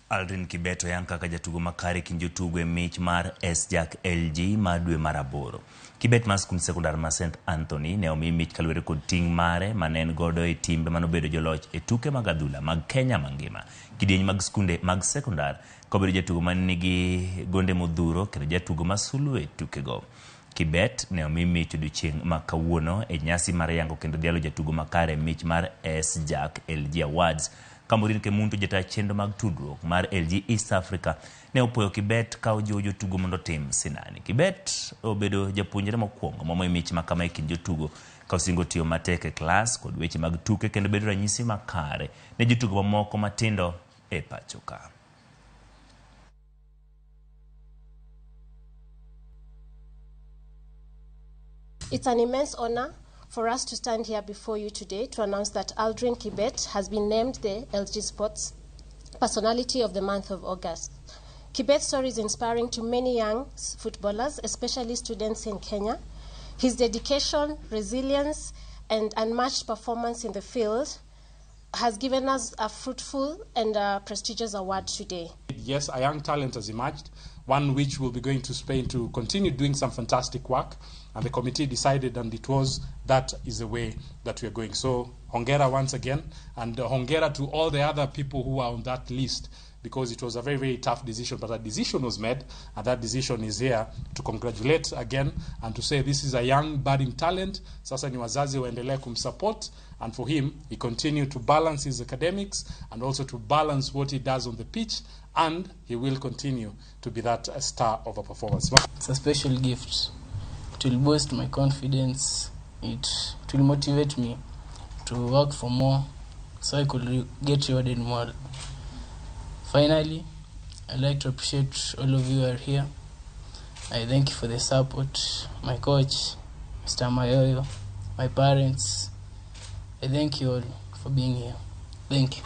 Aldrin Kibet oyang kaka jatugo makare kind jotugo e mich mar SJack LG mar dwe mar 8. Kibet mar skund sekondar ma St Anthony ne omi mich kaluwore kod ting' mare mane en godo e timbe manobedo joloch e tuke mag adhula mag Kenya mangima. Kidieny mag skunde mag sekondar kobedo jatugo manigi gonde modhuro kendo jatugo ma sulwe tukego. Kibet ne omi mich odiochieng' ma kawuono e nyasi mar yango kendo dhialo jatugo makare mich mar SJack LG Awards. Kamborin Kemunto, jataa chenro mag tudruok mar LG East Africa, ne opuoyo Kibet ka ojiwo jotugo mondo otim sinani. Kibet obedo japuonjre mokwongo momi mich ma kama e kind jotugo ka osingo tiyo matek e klas kod weche mag tuke kendo bedo ranyisi makare ne jotugo mamoko matindo e pacho ka. It's an immense honor for us to stand here before you today to announce that Aldrin Kibet has been named the LG Sports Personality of the month of August. Kibet's story is inspiring to many young footballers, especially students in Kenya. His dedication, resilience, and unmatched performance in the field has given us a fruitful and a prestigious award today. Yes, a young talent has emerged, one which will be going to Spain to continue doing some fantastic work, and the committee decided, and it was, that is the way that we are going. So, hongera once again, and hongera to all the other people who are on that list, because it was a very, very tough decision, but a decision was made, and that decision is here to congratulate again and to say this is a young, budding talent. Sasa ni wazazi waendelee kumsupport, and for him, he continued to balance his academics and also to balance what he does on the pitch, and he will continue to be that star of a performance. It's a special gift. It will boost my confidence. It will motivate me to work for more so I could get rewarded more. Finally, I'd like to appreciate all of you who are here. I thank you for the support, my coach, Mr. Mayoyo, my parents. I thank you all for being here. Thank you.